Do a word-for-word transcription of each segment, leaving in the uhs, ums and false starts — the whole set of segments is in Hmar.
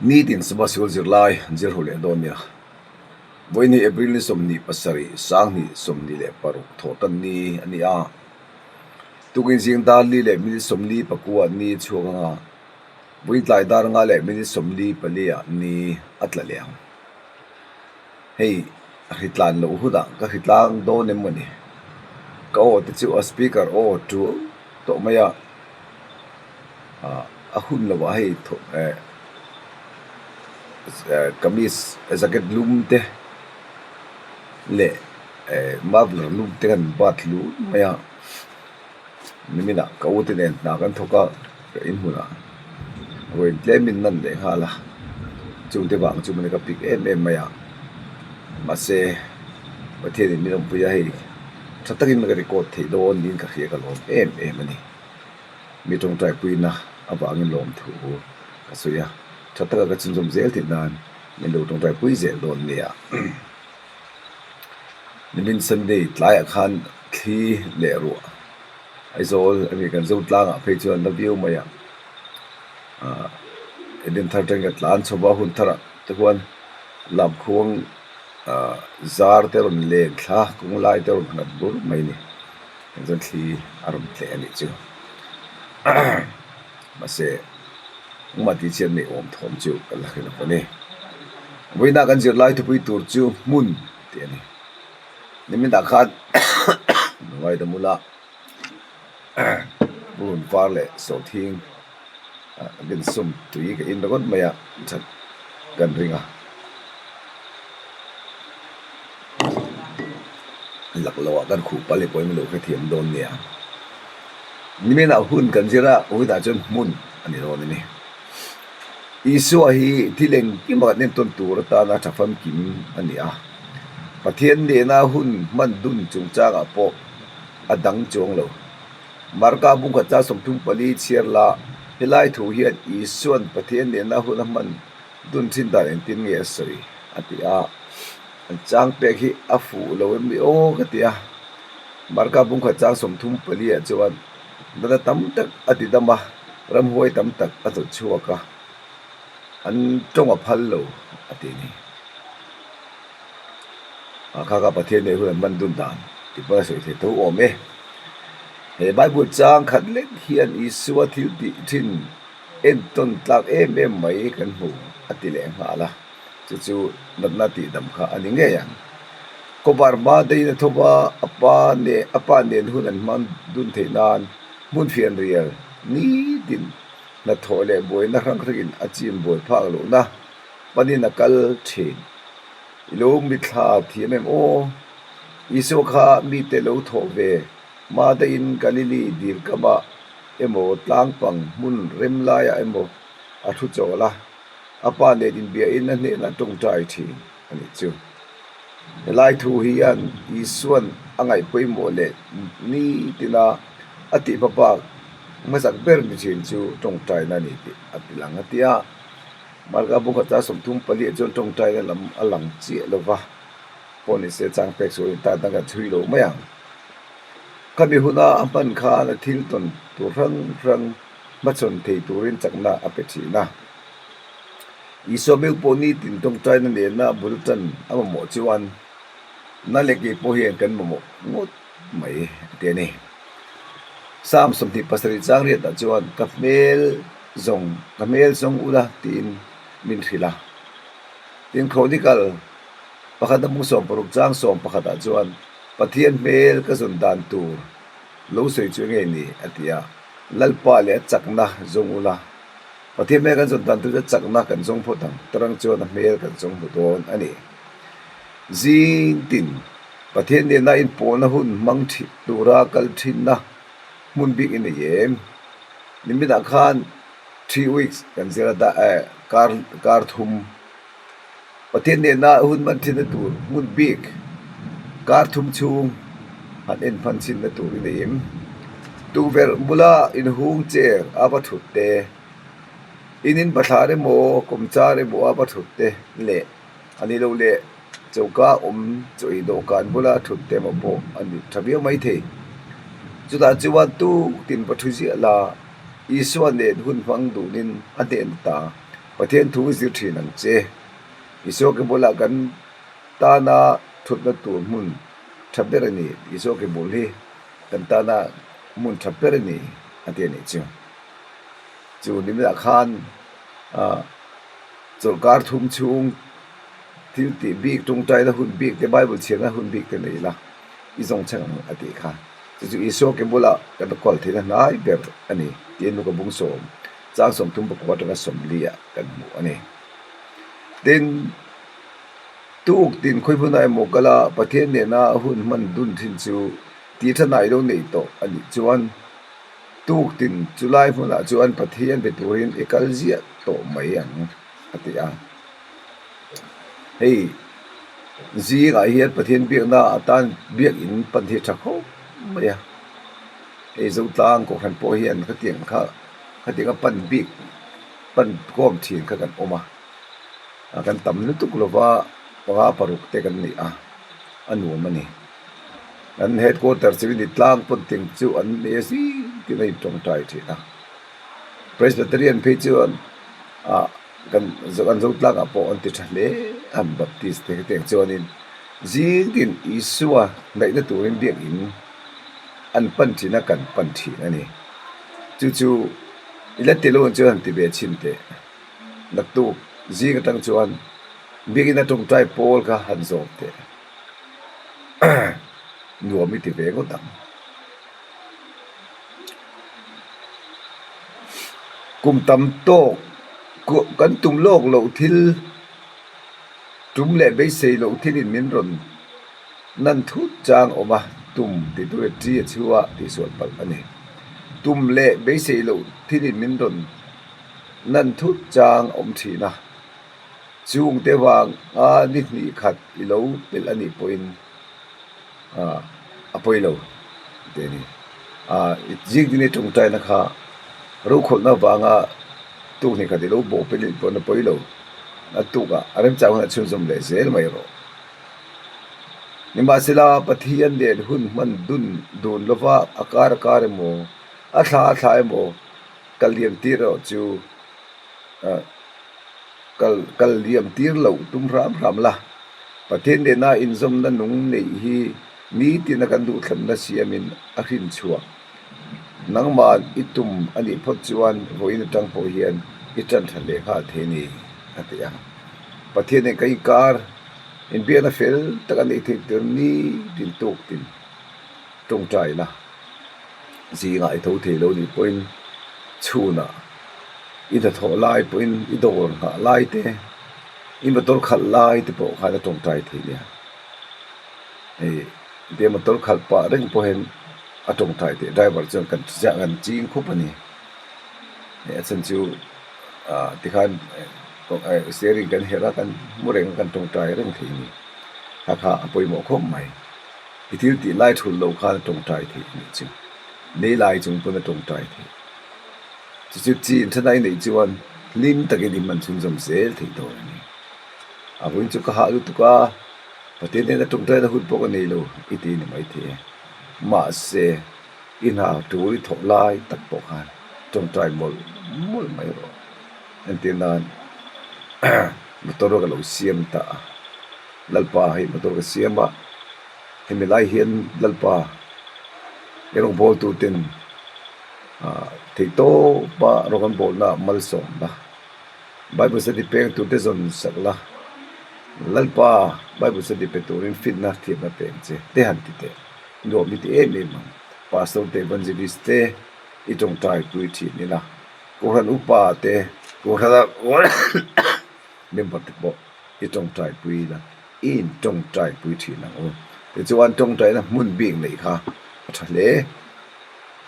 Nitin sawma suol zirlai, zir hmu leh dawn nia. Vawiin hi April ni sawmhni pasari, sanghni sawmhni le paruk, Thawhṭan ni a ni a. Tukin zing dar li le minute sawmli pakua ni chhuak anga, vawiin tlai dar nga le minute sawmli palia ni a tla leh ang. Hei, a hritlan lo huna ka hritlang dawn em maw ni? Ka aw te chu a speaker aw ṭul tawh mai a. A, a hun lo a hei thaw, eh, eh, kamis, eh, jacket lum te le, eh, muffler lum te kan bat lum mai a. Nimina ka u te nen hna kan thawk a, ka in hmuna ruoi tlemin nan leh nghal a. Chungte vang chu mani ka pik em em mai a. Mahse, Pathienin min awmpui a hei ṭha takin ka record thei dawn niin ka hria ka lawm em em a ni. Mi ṭawngṭaipuina avangin lawmthu ka sawi a. Ṭha taka ka chunzawm zel theih nan min lo ṭawngṭaipui zel dawn nia. Nimin Sunday tlaiah khan thli le ruah Aizawl a mi kan Zotlangah phei chuan la viau mai a. Ah, Eden thar ṭangin ka tlan chho va, hun tharah te khuan Lamkhuang, ah, zar te rawn len thla, kawng lai te rawn nghat bur mai ni. Engzan thli a rawn tleh a nih chu. Mahse, engmah ti chian nei awm thawm chu kan la hre lawk a ni. Vawiina kan zirlai thupui tur chu hmun tih a ni. Niminah khan Ngaidam ula, Pu Hun Far leh Sawhthing, ah, Binsum tui ka in ringawt mai a, ṭhat kan ring a. Lak lo a kan khuh pal hi pawimawh lo ka thiam dawn nia. Niminah hun kan zir a, hunah chuan hmun a ni dawn a ni. Isua hi thil engkima kan entawn tur atana ṭha famkim a ni a. Pathian nena hun hman dun chungchangah pawh a dang chuang lo. Marka bung khat chang sawmthum pali chhiar la, helai thu hian Isuan Pathian nena hun a hman dun ṭhin dan engtin nge a sawi a ti a. An chang pek hi a fuh lo em ni aw ka ti a. Marka bung khat chang sawmthum pali ah chuan nana tam tak a tidam a, ramhuai tam tak a hnawt chhuak a, an ṭawng a phal lo a ti ni. A kha kha Pathian nena hun a hman dun dan ti pawh a sawi thei tho awm e. He Bible chang khat lek hian Isua thil tih ṭhin entawn tlak em em mai kan hmu a ti leh nghal a. Chu chu natna tih dam kha a ni ngei ang. Khawvar hma daiin a tho va, a pa ne, a pa nen hun an hman dun theih nan hmun fianrial nitin hnathawh leh buaina hrang hrangin a chim buai phak lohna panin a kal ṭhin. I lo mitthla thiam em aw? Isua kha mite lo thawh ve, hma daiin Galili dirkamah emaw, tlangpang hmun rem laiah emaw a thu chawl a, a pa nen inbiain a hnena ṭawngṭai ṭhin a nih chu. Helai thu hian Isuan a ngaih pawimawh leh nitina a tih hmapak hmasak ber mi ṭhin chu ṭawngṭaina a ni tih a ti lang a ti a. Marka bung khat chang sawmthum pali ah chuan ṭawngṭaina lam a lang chiah lo va. Pawh ni se, chang pek sual in ta dang kan chhui lo mai ang. Khami huna a hman khan a thil tawn tur hrang hrang hmachhawn thei turin chakna a pe ṭhin a. Isua meu pawh nitin ṭawngṭaina nena bul ṭan a mamawh chuan, nang leh kei pawh hian kan mamawh ngawt mai a ti a ni. Sam sawmhnih pasarih chang riatah chuan, ka hmel zawng, ka hmel zawng ula tiin min hrilh a. Tin Chronicle pakhatna bung sawm paruk chang sawm pakhatah chuan, Pathian hmel ka zawn dan tur lo sawi chu enge ni a ti a. Lalpa leh a chakna zawng ula. Pathian hmel kan zawn dan tur chu a chakna kan zawng phawt ang, tarang chuan a hmel kan zawng hmu dawn a ni. Zing tin Pathian nena inpawlna hun hmang ṭhin tura kal ṭhinna hmun bik i nei em? Niminah khan three weeks kan zir a, da, eh, kar, kar thum. Pathian nena hun hman ṭhinna tur hmun bik kar thum chhung han en hman ṭhinna tur i nei em? Tukverh bula inhung chair a va ṭhut te, in in bathlar emaw, kawmchar emaw a va ṭhut te leh, a ni lo leh, choka awm chaw ei dawhkan bula ṭhut te emaw pawh a ni ṭha viau mai thei. Chutah chuan tuk tin va ṭhu ziah la, Isua nen hun hmang dunin a hnen ta. Pathian thu zir ṭhin ang che. Isua ke bula kan tana thutna tur hmun ṭha ber a ni. Isua ke bul hi kan tana hmun ṭha ber a ni, a ti a ni chu. Chu ni mila khan, a, chawlhkar thum chhung thil ti bik, ṭawngṭaina hun bik te, Bible chhiarna hun bik te nei la, i zong chang ang a ti kha. Chu chu Isua ke bula kan kal theina hnai ber a ni, ti Luka bung sawm, chang sawmthum pakua aṭanga sawmli-a kan hmu a ni. Tin, tuk tin khawi hmuna emaw kala Pathian nena hun hman dun ṭhin chu ti ṭha nai lo nei tawh a nih chuan, tuk tin chu lai hmuna chuan Pathian be turin i kal ziah tawh mai ang, a ti a. Hei, zingah hian Pathian biakna atan biak in pan hi ṭha khawp mai a. Hei, Zotlang kohhran pawh hian khatiang kha, khatianga pan bik, pan kawm ṭhin kha kan awm a. A, kan tam lutuk lova, panga paruk te kan ni a, a nuam a ni. Kan headquarter chu ni tlang pawn tiang chu an nei a, zing tin a inṭawngṭai ṭhin a. Presbyterian phei chuan, a, kan, kan Zotlangah pawh an ti ṭha hle, an Baptist te tiang chuanin zing tin Isua hnaihna turin biak in an pan ṭhin a, kan pan ṭhin a ni. Chu chu i la ti lo an chuan han ti ve chhin teh. Naktuk zing aṭang chuan biak ina ṭawngṭai pawl kha han zawm teh. Nuam i ti ve ngawt ang. Kum tam tawk, ku-, kan tum lawk loh thil, tum leh beisei loh thilin min rawn nan thut chang awm a, tum ti tur a ṭi a chhua tih sual palh a ni. Tum leh beisei loh thilin min rawn nan thut chang awm ṭhin a. Chungte vanga ni hnih khat i lo pelh a nih pawhin, a, a pawi lo, ti a ni. A, i zing tin i ṭawngṭaina kha, rokhawlhna vanga tuk hnih khat i lo bawh pelh a nih pawhin a pawi lo. A tukah a remchang hun a chhunzawm leh zel mai rawh. Nimahsela, Pathian nen hun hman dun, dun lova, a kar a kar emaw, a thla a thla emaw, kal liam tir rawh chu, a, kal, kal liam tir lo tum hram hram la. Pathian nena inzawmna nung neih hi nitina kan duhthlanna siamin a hrin chhuak. Nangman i tum a nih phawt chuan vawiin aṭang pawh hian i ṭan ṭha leh nghal thei a ni, a ti a. Pathianin ka inkar, inbiakna fel taka nei thei tir ni tin tuk tin ṭawngṭai la. Zingah i tho thei lo ni pawhin chhunah i hnathawh lai pawhin i dawr nghah lai te, i motor khalh lai te pawh khan a ṭawngṭai thei nia. Hei, te motor khalh pah reng pawh hian a ṭawngṭai thei. Driver chuan kan, kan ching khawp a ni. Hei, a chhan chu, a, tikhan, eh, steering kan her a, kan hmu reng a, kan ṭawngṭai reng thei a ni. Kha kha a pawimawh khawp mai. I thil tih lai thul lo khan a ṭawngṭai thei a ni chu. Nei lai chung pawn a ṭawngṭai thei. Chu chu chin ṭhana i neih chuan hlim takin i hman chhunzawm zel thei dawn a ni. A vawiin chu ka hah lutuk a, Pathian nena ṭawngṭaina hun pawh ka nei lo, i ti ni mai thei e. Mahse, i hna tur i thawh lai tak pawh khan ṭawngṭai mawlh mawlh mai rawh. Entir nan, motor ka lo siam ta a. Lalpa, hei motor ka siam a. Hemi lai hian Lalpa, i rawngbawltu ten, a, theitawpa rawng an bawlna malsawm la. Bible study peng tur te zawn sak la. Lalpa, Bible study pe turin fitna thiamna peng che te han ti teh. Nuam i ti em em ang. Pastor te, evangelist te, i ṭawngṭaipui ṭhin ila. Kohran upa te, kohran member te pawh i ṭawngṭaipui ila. I inṭawngṭaipui ṭhin ang u. Tichuan ṭawngṭaina hmun bik neih kha a ṭha hle.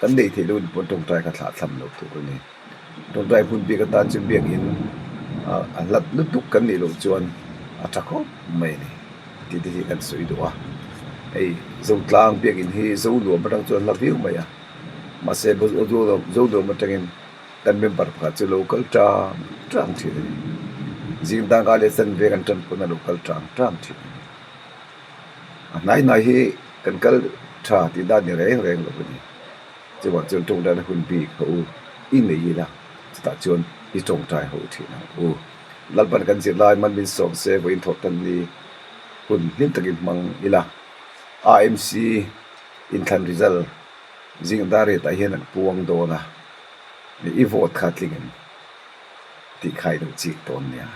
Kan nei thei lo ni pawn ṭawngṭai kha thlah thlam lo tur a ni. Ṭawngṭai hmun bik atan chu biak in, a, a hlat lutuk kan nih loh chuan a ṭha khawp mai a ni. Tih te hi kan sawi duh a. Hei, Zotlang biak in hi Zonuam aṭang chuan hla viau mai a. Mahse, bo-, Zo-, Zonuam aṭangin kan member pakhat chu lo kal ṭang ṭang ṭhin a ni. Zing dang kha leh chanve kan ṭan pawn a lo kal ṭang ṭang ṭhin a ni. A hnai hnai hi kan kal ṭha tih dan ni reng reng lo a ni. Chuvang chuan ṭawngṭaina hun bik kha u. i nei ila, chutah chuan i ṭawngṭai ho ṭhin ang u. Lalpan kan zir lai man min sawm se, vawiin thawhṭan ni hun hlim takin hmang ila. R M C inthlan result zing dar riatah hian an puang dawn a, i vote kha tling em tih kha i lo chik dawn nia.